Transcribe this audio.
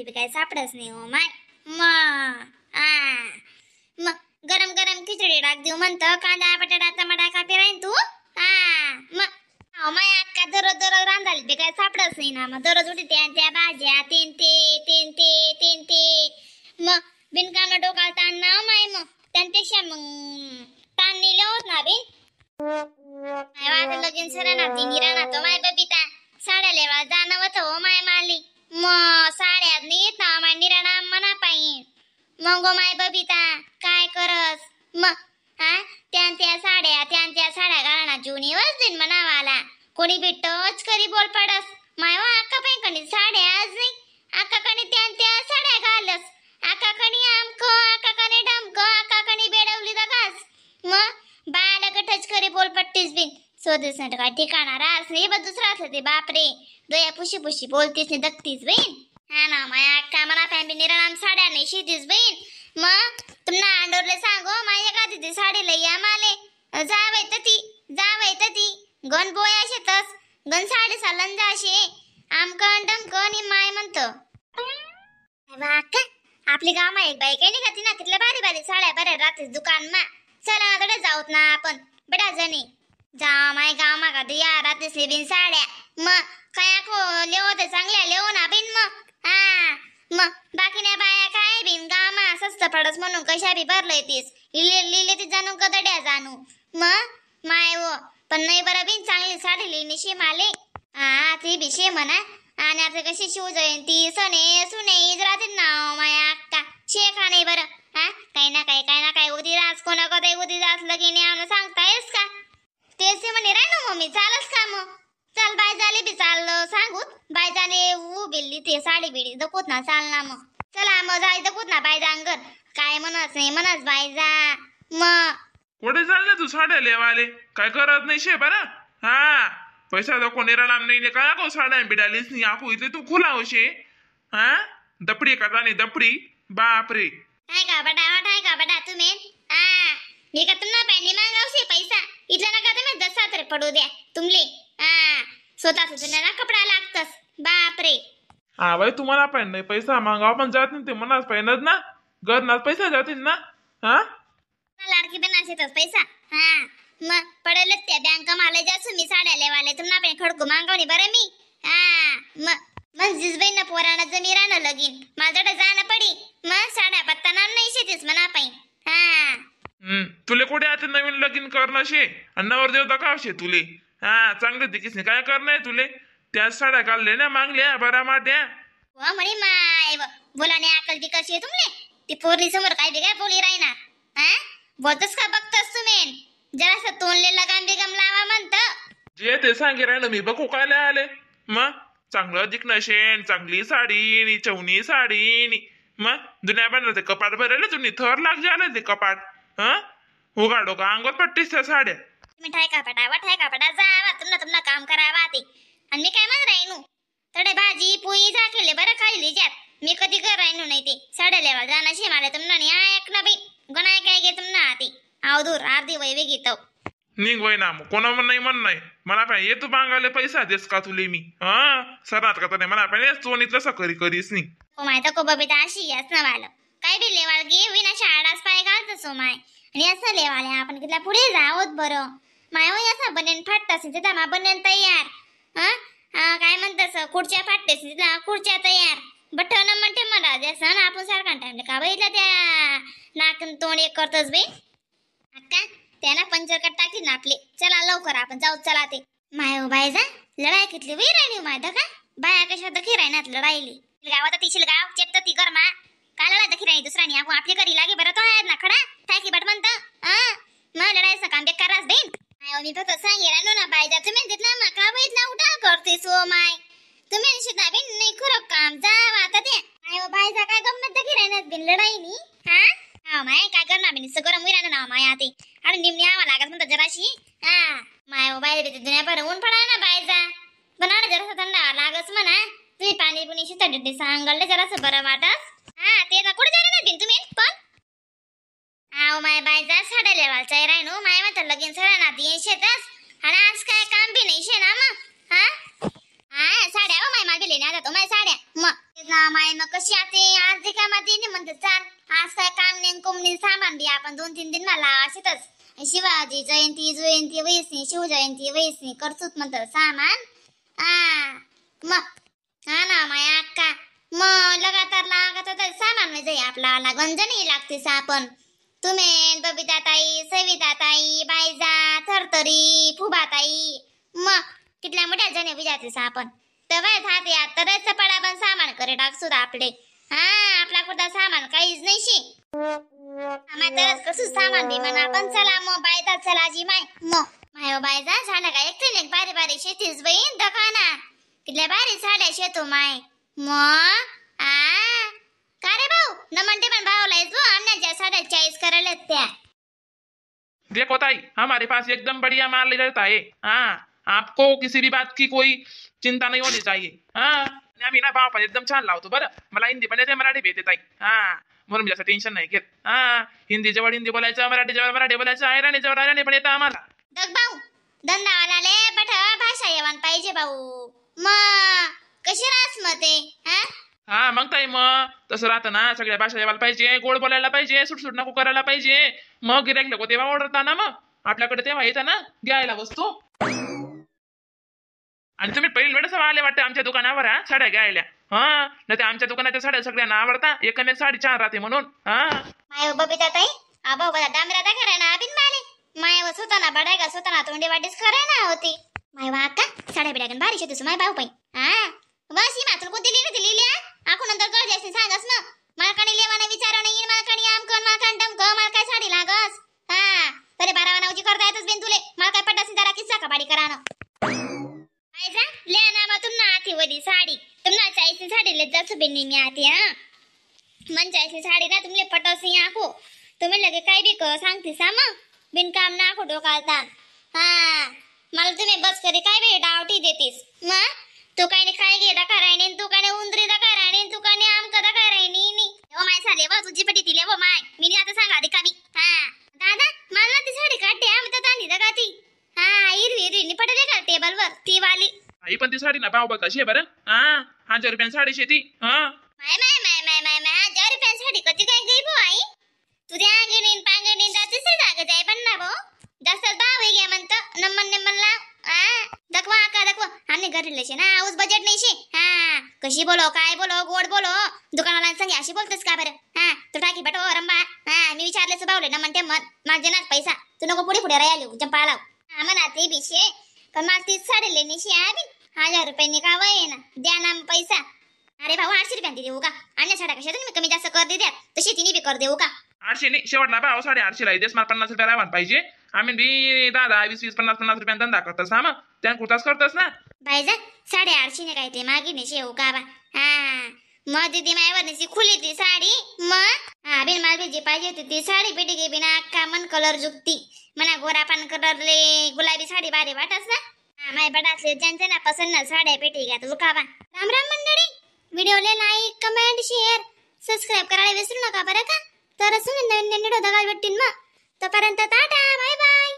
रांधाली बी काय सापडच नाही हो माय. मग हा मग गरम गरम खिचडी टाक देऊ म्हणतं, कांदा बटाटा टमाटा कापी राहीन तू. हा मग अहो माय अक्का दररोज दररोज रांधाली बी काय सापडच नाही ना. मग दररोज उठते त्या त्या भाज्या तीन ते तीन ते तीन ते, मग बिनकामं डोकाला ताण ना हो माय. मग त्यांपेक्षा मग ताण नाही होत ना बिन. माझं लगीन सर ना तिन्ही राहणार तो माय बबिता साड्या लेवा जाणं होतं हो माय माली. मग साड्या नाही येत ना माय निराणा मना पाहिजे. मग माय बबिता काय करस मग. हा त्या त्या साड्या त्या त्या साड्या घालणार जुनी वजदिन म्हणावाला कोणी बी टच करी बोल पडस. माय हो आका पाय साड्या आज नाही, आका कणी त्या त्या साड्या घालस, आका कणी आमक आका कणी डमक आका कणी बेडवली दगास. मग बायाला का टच करी बोल पट्टीस बिन शोधस नाही काय ठिकाणा रास नाही बा दुसरा असलं ते बापरे दया पुशी पुशी बोलतीस नाही दगतीस बहीण. हा ना माया अक्का मला फॅमिली निराणाम साड्या नाही शितीस बहीण. मग तुम्हाला अंडोरले सांगो माया का तिथे साडी लई या माले जावय तर ती जावय तर ती गण बोया शेतस गण साडी सालन जाशे आमकन डमकन ही माय म्हणतो. अक्का आपली गाव एक बाई काही नाही का ती ना कितल्या भारी भारी साड्या बऱ्या राहतेस दुकान मा. चला ना थोडे जाऊत ना आपण बेटा जणी जा माय गाव मा का या राहतेस बिन साड्या. मग काय को लेवो ते चांगल्या लेवो ना बिन. मग हा मग बाकी नाही बाया काय बिन गामा स्वस्त पडस म्हणून कशा बी भरलंय तीस लिहिले ती जाणू गदड्या जाणू. मग माय वो पण नाही बरं बिन चांगली साडी लिहिणी शे माले. हा ती बी शे म्हणा. आणि आता कशी शिवजयंती सणे सुने राहते ना माया अक्का शे का नाही बरं. हा काही ना काही काही ना काही उदी रास कोणा कधी उदी रास लगीने आणून सांगतायस का तेच म्हणे राय ना मम्मी चालस का मग. चल बाय झाले बी चाललं सांगूत बाय झाले उभिल्ली ते साडी बिडी दखवत ना चाल ना मग. चला मग जाय दखवत ना बाय जांगर काय म्हणत नाही म्हणत बाय जा. मग कुठे चालले तू साड्या लेवाले काय करत नाही शे बरं. हा पैसा दाखव निराणाम नाही काय गो साड्या बिडालीस नाही आखू इथे तू खुला होशे. हा दपडी का नाही दपडी बापरे काय का बडा काय का बडा तुम्ही. हा मी का तुम्हाला पाहिजे मागावशे पैसा इथला नका तुम्ही दसा तर पडू द्या तुमले. हा स्वतः जुन्या कपडा लागतस बापरे. हा बाई तुम्हाला पाहिजे नाही पैसा मागाव पण जात नाही ते मनाच पाहिजे ना घरनाच पैसा जातील ना. हा लाडकी पण असेतच पैसा. हा मग पडलच त्या बँक मला जासू मी साड्या लेवाले तुम्हाला पण खडकू मागवणी बरं मी. हा मग मग जिजबाई ना पोरानं जमी राहणं लगीन माझ्याकडे जाणं पडी मग साड्या पत्ता ना नाही शेतीस म्हणा पाहिजे. हा तुले कुठे आता नवीन लगीन करणं शे आणि नवरदेव दाखवशे तुले. हा चांगले दिकीस नाही काय करणं तुले त्या साड्या घालले ना मागल्या बऱ्या माट्या. वा म्हणे माय बोला नाही अकल बिकल शे तुमले ती पोरली समोर काय बिगाय बोली राहिना. हा बोलतस का बघतस तुम्ही जरासं तोंडले लगाम बिगाम लावा म्हणत जे ते सांगे राहिलं मी बघू काय आले. मग चांगलं दिकणं शेण चांगली साडी नी चवणी साडी नी मग जुन्या बनवते कपाट भरेल जुनी थर लाग झालं ते कपाट. हा उगाडो का अंगावर पट्टीस त्या साड्या. तुम्ही ठाय कापडा वा ठाय कापडा जावा तुमना तुमना काम करावा ते. आणि मी काय म्हण राहिनू थोडे भाजी पोळी झाकेले बरं खाल्ली ज्यात मी कधी कर राहिनू नाही ते साड्या लेवा जाणार शे मला तुमना नाही ऐक ना बाई गणाय काय गे तुमना आती आव दूर अर्धी वय वेगी तो निघ वय ना मग कोणा नाही म्हण नाही मला पाहिजे ये तू मागायला पैसा देस का तुले मी. हा सरात का नाही मला पाहिजे चोनीतलं सकरी करीस नी. ओ my तर बबिता अशी याच ना वाल काय बी लेवाल गे विना शाळाच पाय घालत सो my. आणि असं लेवाले आपण कितल्या पुढे जावत बरं माय हो असं बनेन फाटतस तिथं मा बनेन तयार. हा काय म्हणतस खुर्च्या फाटतेस तिथं खुर्च्या तयार बठ्ठ न म्हणते मला जसं ना आपण सारखा टाइम का बघितलं त्या नाक तोंड एक करतस बाई. अक्का त्यांना पंचर कट टाकली ना आपले चला लवकर आपण जाऊ चला ते. माय हो बाय जा लढाई कितली बाई राहिली माय का बाया कशा दखी राहिनात लढाईली गावात तिशील गाव चेत ती कर मा काय लढाई दखी राही दुसरानी आपण आपली करी लागे बरं तो आहेत ना खडा थाकी बट म्हणत. मग लढाईचं काम बेकार बहीण. माय मी फक्त सांगे राहिलो ना बाय जा तुम्ही तिथला माका बघितला उठा करते सो my तुम्ही शिता बिन नाही खरं काम जा आता ते. माय बाय जा काय गंमत दखी राहिनात बिन लढाईनी. हा हा माय काय करणार बिन गरम होईल ना माय आते आणि निमणी आवा लागत म्हणतात जराशी. हा माय बाय दुनिया भर ऊन पडा ना बाय जा पण अरे जरासं थंडा लागस म्हणा तुम्ही पाणी पुणी शिता सांगले जरासं बरं वाटस. हा ते ना कुठे जाणार ना बिन तुम्ही पण आव माय बाय जा साड्या लेवालचा राहिनो माय म्हणतात लगीन सरा ना तीन शेतस आणि आज काय काम बी नाही शे ना मग. हा हा साड्या हो माय मागे लेण्या जातो माय साड्या. मग ना माय मग कशी आते आज रिकामा दिन म्हणते चाल आज काय काम नाही कुमणी सामान बी आपण 2-3 दिन मला अशीतच शिवाजी जयंती जयंती वैसनी शिवजयंती वैसनी करचूत म्हणतात सामान. हा मग हा ना माया अक्का मग लगातार लागत होतं सामान म्हणजे आपला गंजनी लागते आपण तुम्ही बबिता ताई सविता ताई बायजा थरतरी फुबा ताई मग कितल्या मोठ्या जणे विजातीस आपण तवाय झाते तरच सपाडा पण सामान करे टाकसूत आपले. हा आपला कुठं सामान काहीच नाही शी आम्हा तरच कसं सामान बी म्हणा आपण चला मग बायता चला जी माय मग माय बायजा झाला का एक एक बारी बारी शेतीच बहीण दखाना कितल्या बारी साड्या शेतो माय मग आ का रे भाऊ न म्हणते पण भावला आमच्या साड्या 40 करायला त्या. देखो ताई हमारे पास एकदम बढ़िया माल रहता है. हाँ आपको किसी भी बात की कोई चिंता नहीं होनी चाहिए. हाँ आम्ही ना भाव पण एकदम छान लावतो बरं. मला हिंदी पण येते मराठी बी येते ताई. हा म्हणून जास्त टेन्शन नाही घेत. हा हिंदी जवळ हिंदी बोलायचं मराठी जवळ मराठी बोलायचं अहिराणी जवळ अहिराणी पण येतं आम्हाला. दग भाऊ धंदावाला बठ भाषा येवान पाहिजे भाऊ मग कशी रास मते. हा हा मग ताई मग तसं राहतं ना सगळ्या भाषा यायला पाहिजे गोड बोलायला पाहिजे सुटसुट नको करायला पाहिजे. मग गिऱ्हाईक लोक तेव्हा ऑर्डर ना मग आपल्याकडे तेव्हा येतं ना घ्यायला वस्तू. आणि तुम्ही पहिली वेळेस आले वाटतं आमच्या दुकानावर हा साड्या घ्यायला. हा नाही तर आमच्या दुकानाच्या साड्या सगळ्यांना आवडता एकमेक साडी छान राहते म्हणून. हा माय बबिता ताई आबा बा दामरा दा खरा ना बिन माले माय स्वतः बडाय का स्वतः तोंडी वाटीच खरे ना होती माय वा का साड्या बिड्या भारी शेतीस माय भाऊ पाई. हा बस ही मात्र कोणती लिहिली दिली लिहा आखो नंतर गरज असेल सांगस मग मालकाने लेवाना विचारा नाही मालकाने आमकन मालकाने डमक मला काय साडी लागस. हा तरी 12 नावची करता येतच बिन तुले मला काय पट असेल जरा किस्सा कबाडी करानं जा लिहा ना मग तुम्हाला आती वरी साडी तुम्हाला चाळीस साडी ले जासू बिन मी आती. हा मन चाळीस साडी ना तुमले पटवसी आखो तुम्ही लगे काय बी सांगते सा मग बिनकाम ना आखो डोकालता. हा मला तुम्ही बस करी काय बी डावटी देतीस मग तू काय ने काय घे करायने तू काय उंदरी दा करायने तू काय आमक दा करायने नी ओ my साले वा तुझी पटी दिले व my मी आता सांगा रिकामी. हा दादा मला ती साडी काढते आम्ही तर तांदी दा ती. हा हिरवी हिरवी नि पटले का टेबल वर ती वाली आई पण ती साडी ना भाव बघ अशी आहे बरं. हा 1000 रुपयांनी साडी शेती. हा माय माय माय माय माय माय 1000 रुपयांनी साडी कधी काय गई भाऊ आई तुझ्या अंगणीन पांगणीन जातेच जाग जाय पण ना भाऊ जास्त भाव घ्या म्हणतं नंबर नंबर लाव. हा दखवा का दखवा आम्ही घरी शे ना आऊस बजेट नाही शे. हा कशी बोलो काय बोलो गोड बोलो दुकानवाला सांगे अशी बोलतेस का बरं. हा तू टाकी बटो रंबा. हा मी विचारलेच भावले ना म्हणते मन माझे नाच पैसा तू नको पुढे पुढे राहिली चंपा लाव. हा म्हणा ते बी शे पण मला तीच साडी लेणी शे हा बी 1000 रुपयांनी का वय ना द्या ना पैसा. अरे भाऊ 800 रुपयांनी देऊ का अन्य साड्या कशा तुम्ही कमी जास्त कर दे द्या तशी तिने बी कर देऊ का 800 नाही शेवटला भाव 850 ला देस मला 50 रुपये लावायला पाहिजे. आम्ही बी 10-10 20-20 50-50 रुपयांनी धंदा करतस. हा मग त्या कुठताच करतस ना बायजा 850 ने काय ते मागे नाही शेव का बा. हा मग दीदी मायावर खुली ती साडी मग हा बिन मला जी पाहिजे होती ती साडी पेटी गे बिना अक्का मन कलर जुगती मना गोरा पान कलरले गुलाबी साडी भारी वाटस ना. हा माय बडासले ज्यांच्या ना पसंत ना साड्या पेटी घ्या तू का बा. राम राम मंडळी व्हिडिओला like comment share subscribe करायला विसरू नका बरं का. तर असून नवीन नवीन व्हिडिओ बघायला भेटतील मग तोपर्यंत tata bye bye.